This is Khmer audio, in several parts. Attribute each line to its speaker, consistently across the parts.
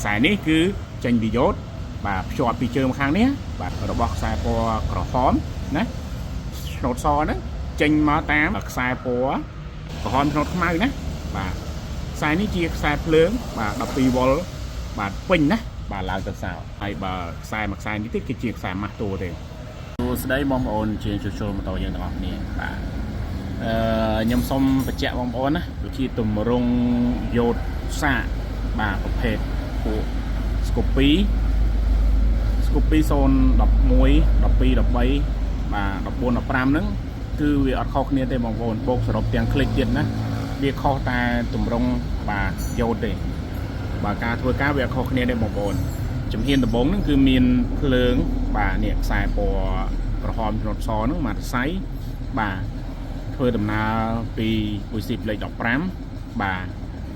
Speaker 1: ខ្សែនេះគឺចេញពីយ៉ូតបាទភ្ជាប់ពីជើងខាងនេះបាទរបស់ខ្សែពណ៌ក្រហមណាឆ្នូតសហ្នឹងចេញមកតាមខ្សែពណ៌ក្រហមឆ្នូតខ្មៅណាបាទខ្សែនេះជាខ្សែភ្លើងបាទ12វ៉ុលបាទពេញណាបាទឡើងទៅសោហើយបើខ្សែមួយខ្សែនេះទៀតគឺជាខ្សែម៉ាស់តួទេសួស្តីបងប្អូនជាជួសជុលម៉ូតូយើងទាំងអស់គ្នាបាទអឺខ្ញុំសូមបញ្ជាក់បងប្អូនណាជាទម្រង់យោតសាកបាទប្រភេទពួក Scoopy Scoopy 011 12 13បាទ14 15ហ្នឹងគឺវាអត់ខុសគ្នាទេបងប្អូនបូកសរុបទាំងคลิกទៀតណាវាខុសតែទម្រង់បាទយោតទេបាទការធ្វើការវាអត់ខុសគ្នាទេបងប្អូនជំហានដំបូងហ្នឹងគឺមានភ្លើងបាទនេះខ្សែពណ៌ក្រហមចំណុតសហ្នឹងមួយសរសៃបាទធ្វើដំណើរពីអ៊ុយស៊ីបលេខ15បាទ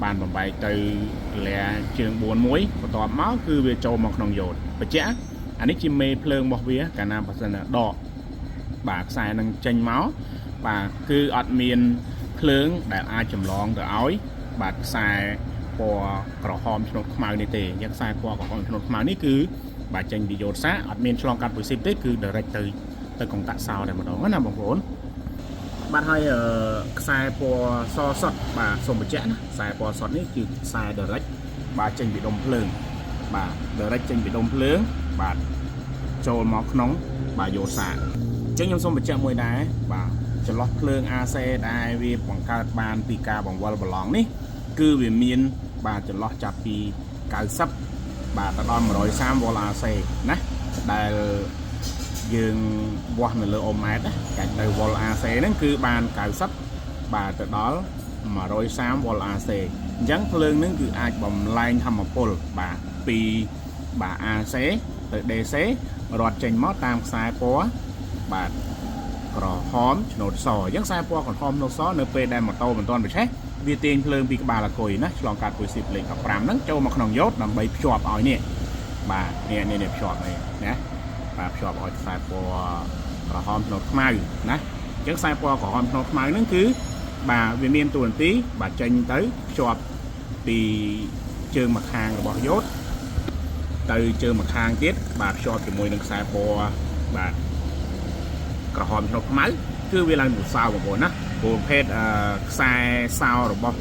Speaker 1: បានបំបែកទៅលាជើង4មួយបន្ទាប់មកគឺវាចូលមកក្នុងយោតបញ្ជាក់អានេះជាមេភ្លើងរបស់វាកាលណាបើសិនណាដកបាទខ្សែនឹងចេញមកបាទគឺអត់មានភ្លើងដែលអាចចម្លងទៅឲ្យបាទខ្សែពណ៌ក្រហមឆ្នូតខ្មៅនេះទេអញ្ចឹងខ្សែពណ៌ក្រហមឆ្នូតខ្មៅនេះគឺបាទចេញពីយោតសាអត់មានឆ្លងកាត់ពុយស៊ីបទេគឺ direct ទៅទៅកុងតាក់សោតែម្ដងណាបងប្អូនបាទហើយខ្សែពណ៌សសុតបាទសូមបញ្ជាក់ណាខ្សែពណ៌សុតនេះគឺខ្សែ direct បាទចេញពីដុំភ្លើងបាទ direct ចេញពីដុំភ្លើងបាទចូលមកក្នុងបាទយោសាអញ្ចឹងខ្ញុំសូមបញ្ជាក់មួយដែរបាទចន្លោះភ្លើង AC ដែលវាបង្កើតបានពីការបង្វិលប្រឡងនេះគឺវាមានបាទចន្លោះចាប់ពី90បាទទៅដល់130 V AC ណាដែលយើងវាស់នៅលើអូម៉ែត្រណាកាច់ទៅ volt AC ហ្នឹងគឺបាន90បាទទៅដល់130 V AC អញ្ចឹងភ្លើងហ្នឹងគឺអាចបំលែងធម្មពលបាទពីបាទ AC ទៅ DC រត់ចេញមកតាមខ្សែពណ៌បាទក្រហមឆ្នូតសអញ្ចឹងខ្សែពណ៌ក្រហមឆ្នូតសនៅពេលដែលម៉ូតូមិនទាន់បញ្ឆេះវាទាញភ្លើងពីក្បាលអាគុយណាឆ្លងកាត់ពុយស៊ីបលេខ15ហ្នឹងចូលមកក្នុងយោតដើម្បីភ្ជាប់ឲ្យនេះបាទនេះនេះនេះភ្ជាប់នេះណាបាទភ្ជាប់ឲ្យខ្សែពណ៌ក្រហមឆ្នូតខ្មៅណាអញ្ចឹងខ្សែពណ៌ក្រហមឆ្នូតខ្មៅហ្នឹងគឺបាទវាមានតួនាទីបាទចេញទៅភ្ជាប់ពីជើងម្ខាងរបស់យោតទៅជើងម្ខាងទៀតបាទភ្ជាប់ជាមួយនឹងខ្សែពណ៌បាទក្រហមឆ្នូតខ្មៅគឺវាឡើងទៅសោបងប្អូនណាព្រោះប្រភេទអឺខ្សែសោរបស់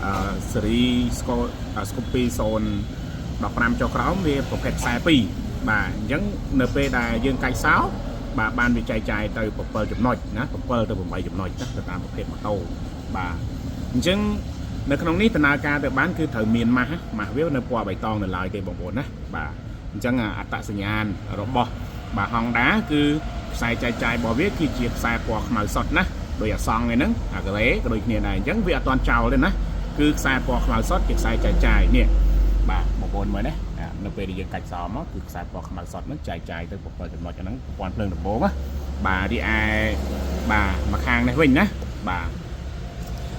Speaker 1: អឺសេរីស្កូស្គូពី0 15ចុះក្រោមវាប្រភេទខ្សែ2បាទអញ្ចឹងនៅពេលដែលយើងកាច់សោបាទបានវាចែកចាយទៅ7ចំណុចណា7ទៅ8ចំណុចណាទៅតាមប្រភេទម៉ូតូបាទអញ្ចឹងនៅក្នុងនេះដំណើរការទៅបានគឺត្រូវមានម៉ាស់ម៉ាស់វានៅពណ៌បៃតងនៅឡើយទេបងប្អូនណាបាទអញ្ចឹងអត្តសញ្ញាណរបស់បាទ Honda គឺខ្សែចែកចាយរបស់វាគឺជាខ្សែពណ៌ខ្មៅសុទ្ធណាដោយអាសង់ឯហ្នឹងអាការ៉េក៏ដូចគ្នាដែរអញ្ចឹងវាអត់ទាន់ចោលទេណាគឺខ្សែពណ៌ខ្មៅសុទ្ធជាខ្សែចែកចាយនេះបាទបងប្អូនមើលណានៅពេលដែលយើងកាច់សោមកគឺខ្សែពណ៌ខ្មៅសុទ្ធហ្នឹងចែកចាយទៅ7ចំណុចហ្នឹងប្រព័ន្ធភ្លើងដំបូងណាបាទរីឯបាទមកខាងនេះវិញណាបាទ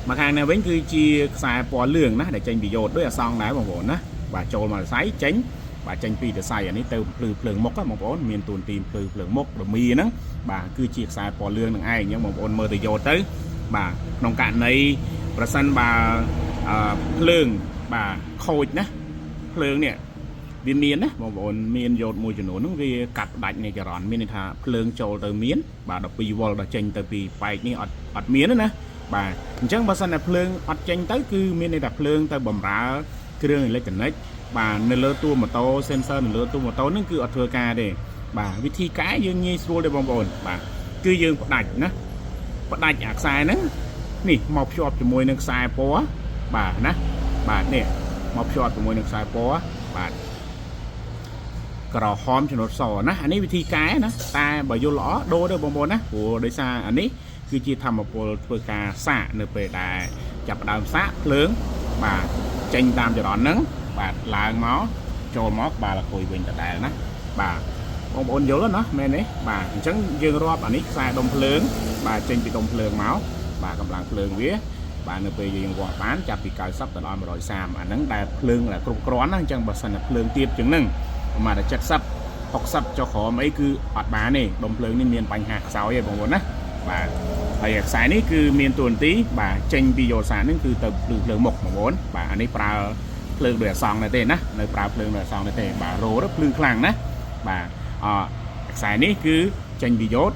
Speaker 1: មកខាងនេះវិញគឺជាខ្សែពណ៌លឿងណាដែលចេញពីយោតដោយអាសង់ដែរបងប្អូនណាបាទចូលមកសរសៃចេញបាទចេញពីសរសៃអានេះទៅភ្លឺភ្លើងមុខបងប្អូនមានទួនាទីភ្លឺភ្លើងមុខរមីហ្នឹងបាទគឺជាខ្សែពណ៌លឿងនឹងឯងអញ្ចឹងបងប្អូនមើលទៅយោតទៅបាទក្នុងករណីប្រសិនបើអឺភ្លើងបាទខូចណាភ្លើងនេះវាមានណាបងប្អូនមានយោតមួយចំនួនហ្នឹងវាកាត់ផ្ដាច់នៃចរន្តមានន័យថាភ្លើងចូលទៅមានបាទ12វ៉ុលដល់ចេញទៅពីប៉ែកនេះអត់អត់មានទេណាបាទអញ្ចឹងបើសិនតែភ្លើងអត់ចេញទៅគឺមានន័យថាភ្លើងទៅបំរើគ្រឿងអេឡិចត្រូនិកបាទនៅលើតួម៉ូតូ sensor នៅលើតួម៉ូតូហ្នឹងគឺអត់ធ្វើការទេបាទវិធីកែយើងងាយស្រួលទេបងប្អូនបាទគឺយើងផ្ដាច់ណាផ្ដាច់អាខ្សែហ្នឹងនេះមកភ្ជាប់ជាមួយនឹងខ្សែពណ៌បាទណាបាទនេះមកភ្ជាប់ជាមួយនឹងខ្សែពណ៌បាទក្រហមចំណុចសណាអានេះវិធីកែណាតែបើយល់ល្អដូរទៅបងប្អូនណាព្រោះដោយសារអានេះគឺជាធម្មពលធ្វើការសាកនៅពេលដែលចាប់ផ្ដើមសាកភ្លើងបាទចេញតាមចរន្តហ្នឹងបាទឡើងមកចូលមកក្បាលអគុយវិញដដែលណាបាទបងប្អូនយល់ណាមែនទេបាទអញ្ចឹងយើងរាប់អានេះខ្សែដុំភ្លើងបាទចេញពីដុំភ្លើងមកបាទកម្លាំងភ្លើងវាបាទនៅពេលយើងវាស់បានចាប់ពី90ទៅដល់130អាហ្នឹងដែលភ្លើងដែលគ្រប់គ្រាន់ណាអញ្ចឹងបើសិនតែភ្លើងទៀបជាងហ្នឹងប្រហែលតែ70 60ចុះក្រោមអីគឺអត់បានទេដុំភ្លើងនេះមានបញ្ហាខ្សោយឯងបងប្អូនណាបាទហើយខ្សែនេះគឺមានតួនាទីបាទចេញពីយោសាហ្នឹងគឺទៅភ្លឺភ្លើងមុខបងប្អូនបាទអានេះប្រើ ភ្លើងដោយអសង្ឃដែរទេណានៅប្រើភ្លើងដោយអសង្ឃដែរទេបាទរោទៅភ្លឺខ្លាំងណាបាទអខ្សែនេះគឺចេញពីយ៉ូត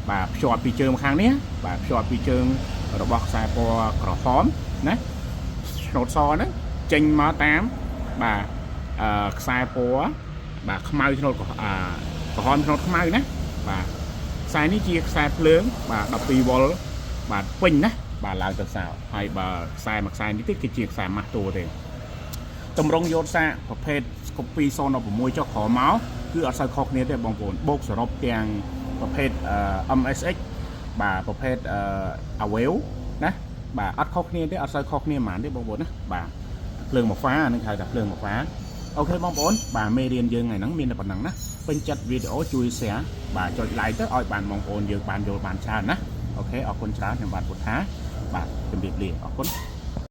Speaker 1: បាទភ្ជាប់ពីជើងខាងនេះបាទភ្ជាប់ពីជើងរបស់ខ្សែពណ៌ក្រហមណាឆ្នូតសហ្នឹងចេញមកតាមបាទអឺខ្សែពណ៌បាទខ្មៅឆ្នូតអាក្រហមឆ្នូតខ្មៅណាបាទខ្សែនេះជាខ្សែភ្លើងបាទ12វ៉ុលបាទពេញណាបាទឡើងទៅសោហើយបើខ្សែមួយខ្សែនេះទៀតគឺជាខ្សែម៉ាស់តួទេតម្រងយោតសាកប្រភេទ Copy 016ចុះក្រោមមកគឺអត់សូវខុសគ្នាទេបងប្អូនបូកសរុបទាំងប្រភេទ MSX បាទប្រភេទ Awell ណាបាទអត់ខុសគ្នាទេអត់សូវខុសគ្នាហ្មងទេបងប្អូនណាបាទភ្លើងមួយហ្វាហ្នឹងគេហៅថាភ្លើងមួយហ្វាOK បងប្អូនបាទមេរៀនយើងថ្ងៃហ្នឹងមានតែប៉ុណ្្នឹងណាពេញចិត្តវីដេអូជួយ share បាទចុច like ទៅឲ្យបានបងប្អូនយើងបានយល់បានច្រើនណាOK អរគុណច្រើនខ្ញុំបាទពុទ្ធាបាទជម្រាបលាអរគុណ។